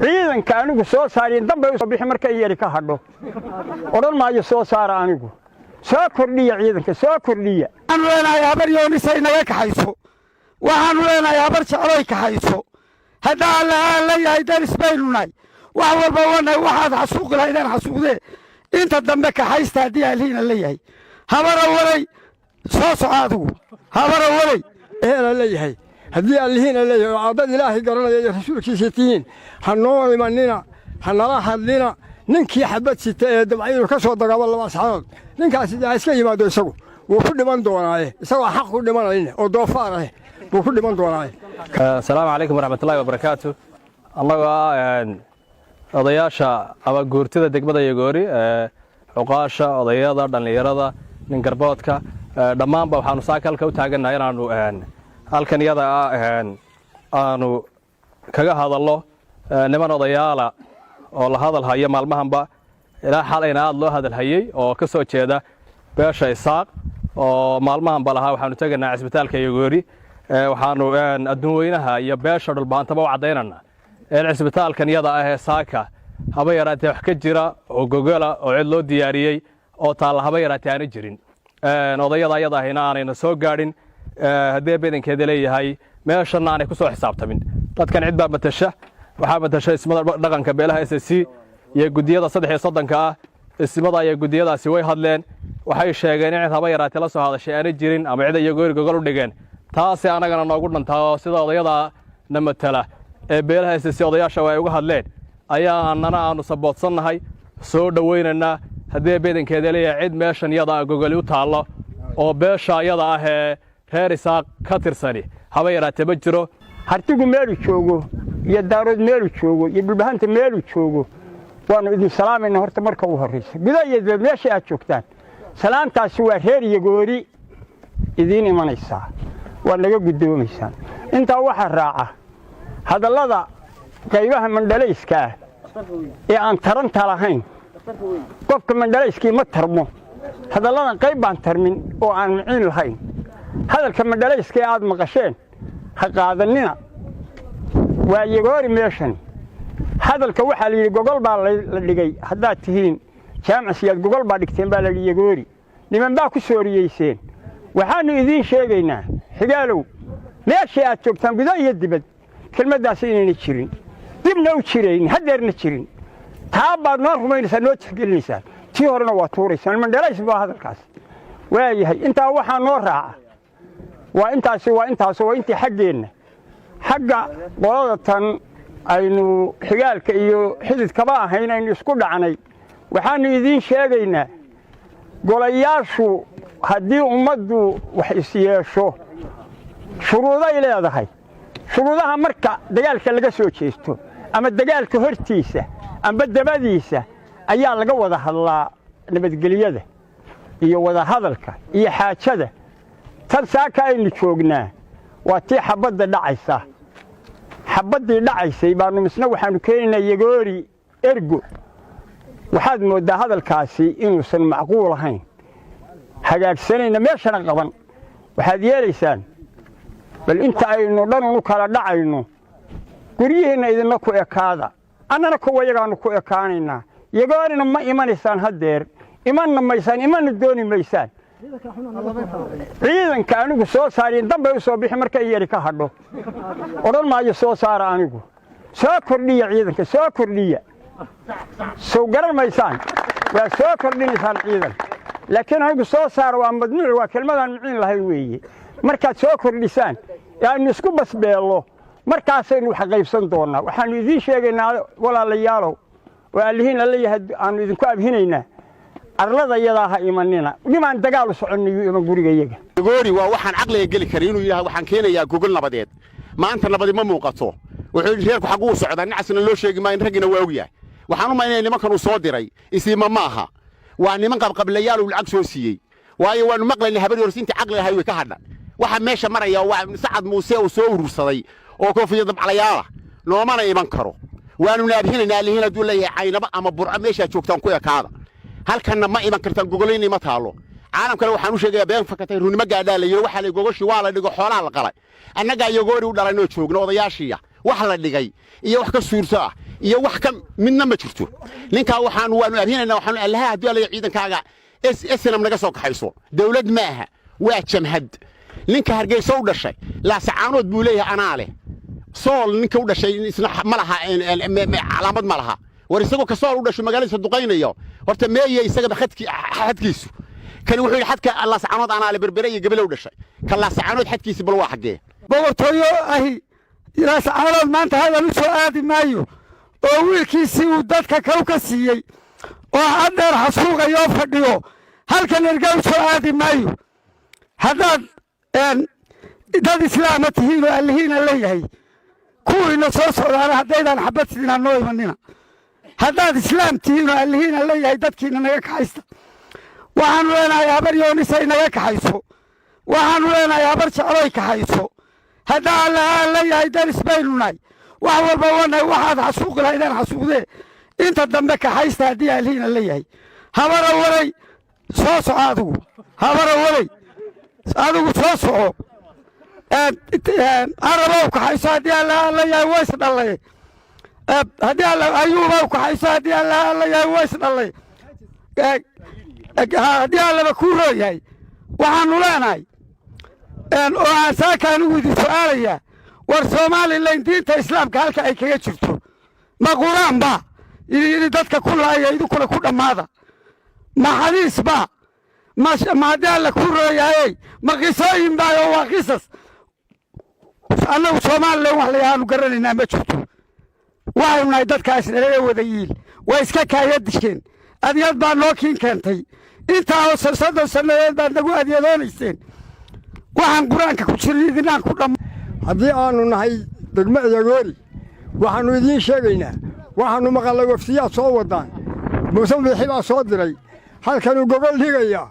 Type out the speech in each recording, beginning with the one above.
Ciidanka anigu soo saariin danbay usoo bixi marka yari ka hadho. Odhan maayo soo saara anigu. Soo kordhiya ciidanka, soo kordhiya. Waxaanu leenahay Habar Yoonisay naga kaxayso. Waxaanu leenahay Habar Jecloy kaxayso. Haddaa Alla aan leeyahay, daris baynu nahay, wax walba wanahay. Waxaad xasuuqi lahaydeen xasuuqdee, inta dambe kaxaysta haddii Allihiina leeyahay. Habara walay, soo soco adigu, Habara walay. Eela leeyahay, haddii Allihiina leeyahay oo dad Ilaahay garanaya iyo rasuulkiisa tihiin, ha noo imanina, ha nala hadlina. Ninkii xabad sita ee dabca inuu ka soo dagaamo laba asxaadood, ninkaasi ha iska yimaado. Isagu wuu ku dhiman doonaaye, isagoo xaq ku dhimanayne oo doofaar ah buu ku dhiman doonaaye. Asalaamu calaykum waraxmatullahi wabarakaatu. Annagoo ah odayaasha ama guurtida degmada Yagoori, cuqaasha, odayada, dhallinyarada, ningarboodka, dhammaanba waxaanu saaka halka u taagannahay inaanu halkan iyada ah aanu kaga hadallo niman odayaala oo la hadal hayo maalmahanba, ilaa xalayna aad loo hadal hayey, oo ka soo jeeda beesha Isaaq, oo maalmahanba lahaa waxaanu tegaynaa cisbitaalka Yagoori. Waxaanu adduun weynaha iyo beesha Dhulbaantaba u caddaynanaa in cisbitaalkan iyada ah ee saaka haba yaraatee wax ka jira oo gogola oo cid loo diyaariyey oo taalla haba yaraatee aana jirin. Odayada ayada ahina aanayna soo gaadhin, haddii badankeeda leeyahay meeshanna aanay ku soo xisaabtamin. Dadkan cid baa matasha. Waxaa matasha ismada dhaqanka beelaha SSC iyo guddiyada 33-ka ah. Ismada iyo guddiyadaasi way hadleen. Waxay sheegeen in cid haba yaraatee la soo hadashay aanay jirin ama cid Yagoori gogol u dhigeen. Taasi annagana noogu dhantaa, oo sida odayada na matala ee beelaha SSC odayaasha ay uga hadleen ayaa annana aanu saboodsannahay, soo dhowaynaynaa. Haddii badankeeda leeyahay, cid meeshan iyada gogoli u taallo oo beesha iyada ah ee reer Isaaq ka tirsani haba yaraatee ma jiro. Hartigu meelu joogo iyo Daarood meelu joogo iyo Dhulbahanta meelu joogo, waannu idin salaamayna horta marka ugu horraysa, guda iyo dibad meesha aad joogtaan. Salaamtaasi waa reer Yagoori idiin imanaysaa, waa naga guddoomaysaan. Intaa waxaa raaca hadallada qaybaha mandhalayska ah ee aan taranta lahayn. Qofka mandhalayskii ma tarmo. Hadalladan qayb baan tarmin oo aan miciin lahayn. Hadalka mandhalayska ee aad maqasheen ha qaadannina. Waa Yagoori meeshan. Hadalka waxaa la yidhi gogol baa la dhigay. Haddaad tihiin Jaamac Siyaad, gogol baa dhigteen baa la yidhi Yagoori. Niman baa ku sooriyeyseen. Waxaannu idiin sheegaynaa, xigaalow, meeshii aad joogtaan gudo iyo dibad, kelmaddaasi inayna jirin, dibna u jirayn, haddeerna jirin. Taa baad noo rumaynaysaa, noo tixgelinaysaan, tii horena waa tuuraysaan. Mandhalays baa hadalkaas waayahay. Intaa waxaa noo raaca, waa intaasi, waa intaas, waa intii xaggeenna. Xagga qolada tan aynu xigaalka iyo xididkaba ahayn aynu isku dhacnay, waxaannu idiin sheegaynaa golayaashu haddii ummaddu wax is yeesho shuruuday leedahay. Shuruudaha marka dagaalka laga soo jeesto ama dagaalka hortiisa amba dabadiisa ayaa laga wada hadlaa nabadgelyada iyo wadahadalka iyo xaajada. Tan saaka aynu joognaa waa tii xabbadda dhacaysa. Xabbaddii dhacaysay baannu misna waxaannu keenaynaa Yagoori ergo. Waxaad mooddaa hadalkaasi inuusan macquul ahayn, hagaagsanayna, meeshana qaban. Waxaad yeelaysaan, bal inta aynu dhan unu kala dhacayno, guryihiinna idinna ku ekaada, annana kuwa yagaannu ku ekaanaynaa. Yagoorina ma imanaysaan haddeer, imanna maysaan, imanna dooni maysaan. Ciidanka anigu soo saariin danbay u soo bixi marka yari ka hadho. Odhan maayo soo saara anigu. Soo kordhiya ciidanka, soo kordhiya. Sow garan maysaan? Waa soo kordhinaysaan ciidan, laakiin anigu soo saara waa madnuuc, waa kelmadaan miciin lahayn weeye. Markaad soo kordhisaan ee aynu isku basbeello, markaasaynu wax qaybsan doonnaa. Waxaannu idiin sheegaynaa, walaalayaalow, oo Allihiin alla yahay aanu idinku abhinaynaa, arlada yadaa ha imanina. Nimaan dagaal u soconayuu iman gurigayaga. Goori waa waxaan caqliga geli karay inuu yidhaha waxaan keenayaa gogol nabadeed. Maanta nabadi ma muuqato. Wuxuu yidhi reerku xagguu socdaa, nacasna loo sheegi maayo, raggina waa ogyahay. Waxaan u malaynaya nimankan uu soo diray isiima maaha, waa niman qabqablayaal uu lacag soo siiyey. Waayo, waanu maqlaynay Habar Yoorsi intii caqli lahay way ka hadha. Waxa meesha maraya waa Sacad Muuse uu soo urursaday oo koofiya dabcalayaala, noomana iman karo. Waanu naabhinaynaa. Allihiin hadduu leeyahay, Caynabo ama Burco meeshaa joogtaan ku ekaada, halkanna ma iman kartaan, gogolayna ma taalo. Caalamkana waxaan u sheegayaa, been fakatay runimo gaadhaa la yidhi. Waxaa la gogoshii waa la dhigo, xoolaa la qalay. Annagaa Yagoori u dhalanoo joogno odayaashiiya, wax la dhigay iyo wax ka suurto ah. Iyo wax ka midna ma jirto. Ninkaa waxaanu waanu abhinaynaa, waxaanu allaha hadduu alaya ciidankaaga SNM naga soo kaxayso. Dawlad maaha, waa jamhad. Ninka Hargeysa u dhashay Laasacaanood buu leeyahay anaa leh. Sool ninka u dhashay isna ma laha calaamad, ma laha. War isagoo ka Sool u dhashay magaaladiisa duqaynayo, horta meeye isagaba xadkiisu? Kani wuxuu yidhi xadka Laasacaanood anaa le. Berbere iyo Gabele u dhashay ka Laasacaanood xadkiisi bal waa xaggee? Boqortooyo ahi Laasacaanood maanta hadal u soo aadi maayo, oo wiilkiisii uu dadka kaw ka siiyey oo haddeer xasuuqayoo fadhiyo halkan erga u soo aadi maayo. Haddaad dad islaama tihiin oo allihiina leeyahay, kuwiina soo socdaana haddaydaan xabad sidinaa noo imanina. Haddaad islaam tihiin oo allihiina leeyahay, dadkiina naga kaxaysta. Waxaannu leenahay Habar Yoonisay naga kaxayso. Waxaannu leenahay Habar Jecloy kaxayso. Haddaa Allahaan leeyahay, daris baynu nahay, wax walba wanahay. Waxaad xasuuqi lahaydaan xasuuqdee, inta dambe kaxaysta haddii allihiina leeyahay. Habara walay, soo soco adigu. Habara walay, adigu soo soco. Arabow kaxayso haddii Allahaan leeyahay, ways dhallay. Haddii Alla Ayuubow kaxayso haddii Allahaan leeyahay, ways dhallay. Haddii Allaba kuu rooyahay, waxaannu leenahay oo aan saaka anigu idin su'aalayaa: war Somalilan diinta islaamka halka ay kaga jirto, ma Qur-aan ba idin dadka ku laaya, idinkuna ku dhammaada? Ma xadiis ba? Ma haddii Alla kuu rooyahayey, ma qisooyin baa? Oo waa qisas. Annagu Somalilan wax layahaanu garanaynaa ma jirto. Waxaynu nahay dadkaas dhalay ee wada yiil. Waa iska kaaya disheen. Adyad baa noo kiin keentay. Intaa oo 30 sannadood baad nagu adyadoonayseen. Waxaan Qur-aanka ku jirin idinaan ku dham. Haddii aannu nahay degmo Yagoori, waxaannu idiin sheegaynaa, waxaannu maqallay waftiyaad soo waddaan. Muuse Biixi baa soo diray, halkanuu gogol dhigayaa.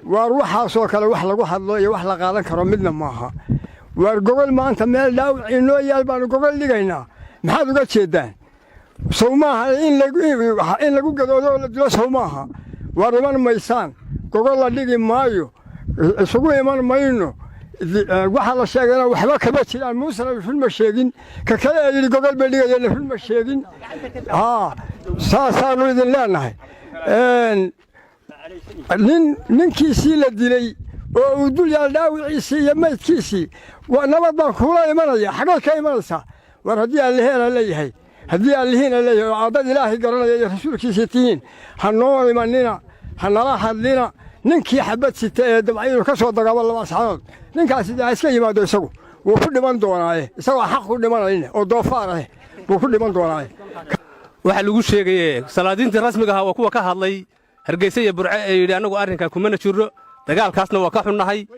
Waar waxaasoo kale wax lagu hadlo iyo wax la qaadan karo midna maaha. Waar gogol maanta meel dhaawac inoo yaal baannu gogol dhigaynaa, maxaad uga jeeddaan? Sow maaha in lagu gadoodo oo la dilo? Sow maaha? Waar iman maysaan, gogol la dhigi maayo, isugu iman mayno. Waxaa la sheegayna waxba kama jiraan. Muusena run ma sheegin, ka kale ee yidhi gogol bay dhigayeenna run ma sheegin. Haa, saasaannu idin leenahay. Nin ninkiisii la dilay oo uu dul yaal dhaawiciisii iyo maydkiisii, nabad baan kuula imanaya, xaggay ka imanaysaa? War haddii Allaheena leeyahay, haddii Allihiina leeyahay oo dad Ilaahay garanaya iyo rasuulkiisii tihiin, ha noo imanina, ha nala hadlina. Ninkii xabad sita ee dabca inuu ka soo dagaamo 2 asxaanood, ninkaasi dee ha iska yimaado. Isagu wuu ku dhiman doonaaye, isagoo xaq ku dhimanayne oo doofaar ah buu ku dhiman doonaaye. Waxaa lagu sheegaye salaadiintii rasmiga ahaa waa kuwa ka hadlay Hargeysa iyo Burce ee yidhi annagu arrinkaa kumana jirro, dagaalkaasna waa ka xunnahay,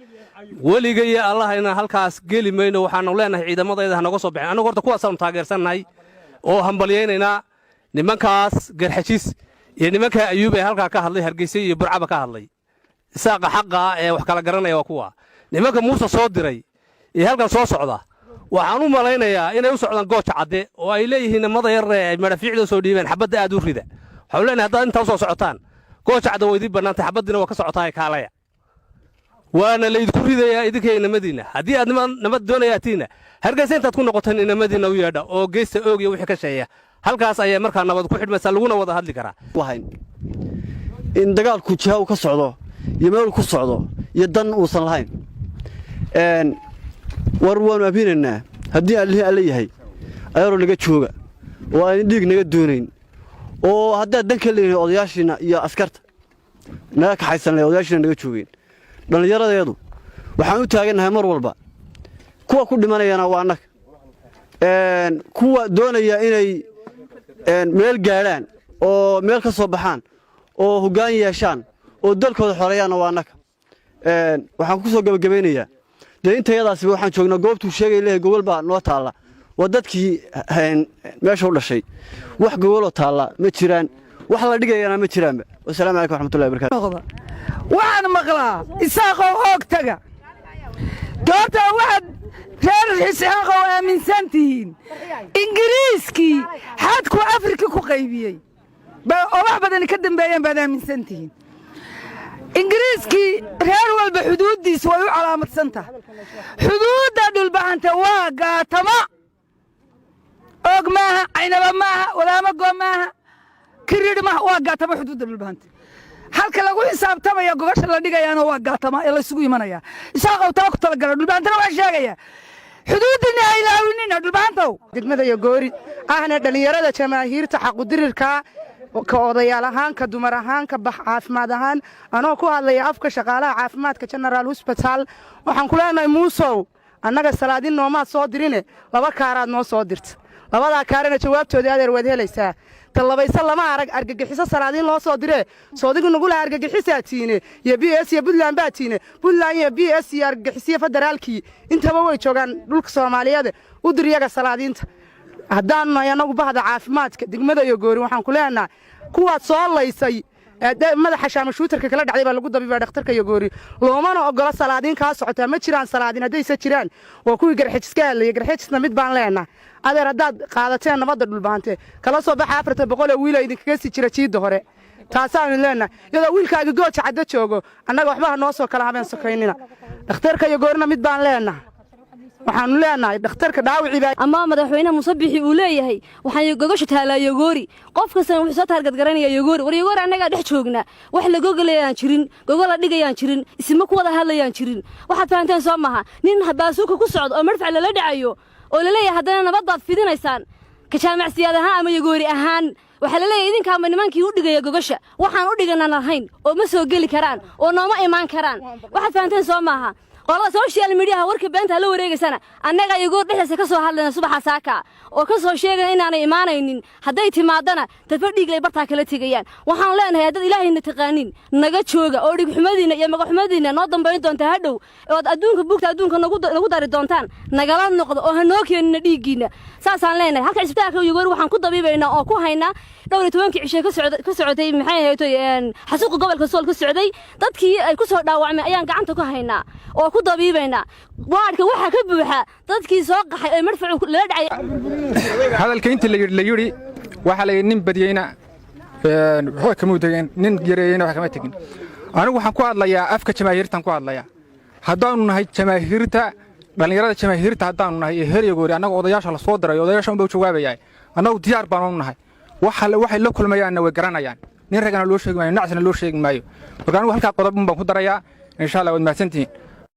weliga iyo Allah inaan halkaas geli mayno. Waxaannu leenahay ciidamadayda ha noga soo baxeen. Annagu horta kuwaasaannu taageersannahay oo hambalyaynaynaa, nimankaas Garxajis iyo nimankaa Ayuub ee halkaa ka hadlay, Hargeysa iyo Burcaba ka hadlay. Isaaqa xaqa ah ee wax kala garanaya waa kuwa. Nimanka Muuse soo diray iyo halkan soo socda, waxaan u malaynayaa inay u socdaan Gooja Cadde oo ay leeyihiin nimada yar ee ay madhafiicda soo dhiibeen, xabadda aad u rida. Waxaanu leenahay haddaad intaa u soo socotaan, Gooja Cadde waa idiin bannaantay, xabaddina waa ka socotaa, kaalaya, waana laydinku ridayaa idinka inamadiinna. Haddii aad nabad doonayaatiinna, Hargeysa intaad ku noqotaan inamadiinna u yeedha oo geysta Oog iyo wixii ka sheeya. Halkaas ayaa markaa nabad ku xidhmaysaa, laguna wada hadli karaa. Lahayn in dagaalku jiha uu ka socdo iyo meel ku socdo iyo dan uusan lahayn. War waannu abinaynaa haddii Allihii Alle yahay, ayaroo naga jooga oo aan dhiig naga doonayn, oo haddaad dan ka leeyihin odayaashiina iyo askarta naga kaxaysan lahay, odayaashiina naga joogeen. Dhallinyaradeedu waxaan u taagannahay mar walba, kuwa ku dhimanayana waa annaga, kuwa doonaya inay meel gaadhaan oo meel ka soo baxaan oo hoggaan yeeshaan oo dalkooda xoreeyaanna waa annaga. Waxaan ku soo gebagabaynayaa, dee intayadaasiba waxaan joognaa goobtuu sheegay leeyahay gogol baa noo taalla. Waa dadkii meesha u dhashay. Wax gogoloo taalla ma jiraan, wax la dhigayana ma jiraanba. Wasalaamu calaykum waraxmatullahi wabarakatu. Waxaan maqlaa Isaaqow Oog taga doorta. Waxaad reer Isxaaqow aaminsan tihiin Ingiriiskii xadku Afrika ku qaybiyey oo wax badani ka dambeeyeen baad aaminsan tihiin. Ingiriiskii reer walba xuduuddiisu way u calaamadsan tahay. Xuduudda Dhulbahante waa Gaatama. Oog maaha, Caynaba maaha, Wadaamago maaha, Kiriidh maaha, waa Gaatama. Xuduudda Dhulbahante halka lagu xisaabtamaya, gogosha la dhigayaana waa Gaatama ee laysugu imanaya. Isaaqow, taa ku talagala. Dhulbahantana waa sheegaya, xuduuddina ha ilaawinina, Dhulbahantow. Degmada Yogoori ahna dhallinyarada jamaahiirta xaqudirirka, ka odayaal ahaan, ka dumar ahaan, ka bax caafimaad ahaan, anoo ku hadlaya afka shaqaalaha caafimaadka General Hospital, waxaan ku leenahay: Muusow, annaga salaadin noomaad soo dirine, laba kaaraad noo soo dirta. Labadaa kaarana jawaabtoodii, adeer, waad helaysaa. Tallabayse lama arag argagixiso salaadiin loo soo diree. Soodigu nagu laha argagixisaa tiine iyo BS iyo Puntland baa tiine. Puntland iyo BS iyo argagixisiyo federaalkii intaba way joogaan dhulka Soomaaliyeed. U dir yaga salaadiinta. Haddaanu nahay annagu bahda caafimaadka degmada Yogoori, waxaan ku leenahay kuwaad soo laysay madaxa shaamashuutarka kala dhacday baa lagu dabibaa dhakhtarka Yogoori. Loomana ogola salaadiin kaa socotaa. Ma jiraan salaadiin. Haddayse jiraan, waa kuwii Garxejis ka hadlayay. Garxejisna mid baan leenahay: adeer, haddaad qaadateen nabadda Dhulbahante, kala soo baxa 400 ee wiila idinkaga sii jira jiidda hore. Taasaanu leenahay. Iyadoo wiilkaaga Gooja Caddo joogo, annaga waxba ha noo soo kala habeen sokaynina. Dhakhtarka Yogoorina mid baan leenahay. Waxaanu leenahay dhakhtarka dhaawicii baa Ama madaxweyne Musabixi uu leeyahay waxaan gogosha taalaa Yogoori, qof kastana wuxuu soo target garanaya Yogoori. War, Yogoori annagaa dhex joognaa. Wax la gogolayaan jirin, gogol la dhigayaan jirin, isma ku wada hadlayaan jirin. Waxaad fahanteen soo maha? Nin baasuuka ku socdo oo madfac lala dhacayo oo laleeyahay haddana nabad baad fidinaysaan, ka jaamacsiyaad ahaan ama Yogoori ahaan, waxaa laleeyahay idinkaama nimankii u dhigaya gogosha. Waxaan u dhiganaan lahayn oo ma soo geli karaan oo nooma imaan karaan. Waxaad fahanteen soo maaha? Qolada social mediaha warka beenta la wareegaysana, annaga Yogoor dhexdiisa ka soo hadlayna subaxa saaka oo ka soo sheegaya inaanay imaanaynin. Hadday timaadana, tafa dhiiglay bartaa kala tegayaan. Waxaan leenahay, haddaad Ilaahayna taqaanin, naga jooga oo dhigxumadiinna iyo magaxumadiinna noo dambayn doontaa hadhow ood adduunka buugta adduunka nagu dari doontaan. Nagala noqdo oo ha noo keenina dhiiggiinna. Saasaan leenahay. Halka cisbitaalka Yogoor waxaan ku dabiibaynaa oo ku haynaa dhowr iyo tobankii cishe ka socotay, maxay ahaytoy, xasuuqa gobolka Sool ka socday, dadkii ay ku soo dhaawacmay ayaan gacanta ku haynaa oo ku dabiibaynaa. Waadhka waxaa ka buuxa dadkii soo qaxay ee madfacu lala dhacay. Hadalka intii la yidhi, waxaa la yidhi nin badiyeyna waxba kamuu tegin, nin yareeyeyna wax kama tegin. Anigu waxaan ku hadlayaa afka jamaahiirtan ku hadlayaa. Haddaanu nahay jamaahiirta, dhallinyarada jamaahiirta haddaanu nahay ee heer Yagoori, annaga odayaasha la soo diray, odayaasha unba u jawaabayaa. Annagu diyaar baanu nahay. Waxay la kulmayaanna way garanayaan. Nin ragana loo sheegi maayo, nacasna loo sheegi maayo. Marka anigu halkaa qodob un baan ku darayaa, insha Allah. Waad mahadsantihiin.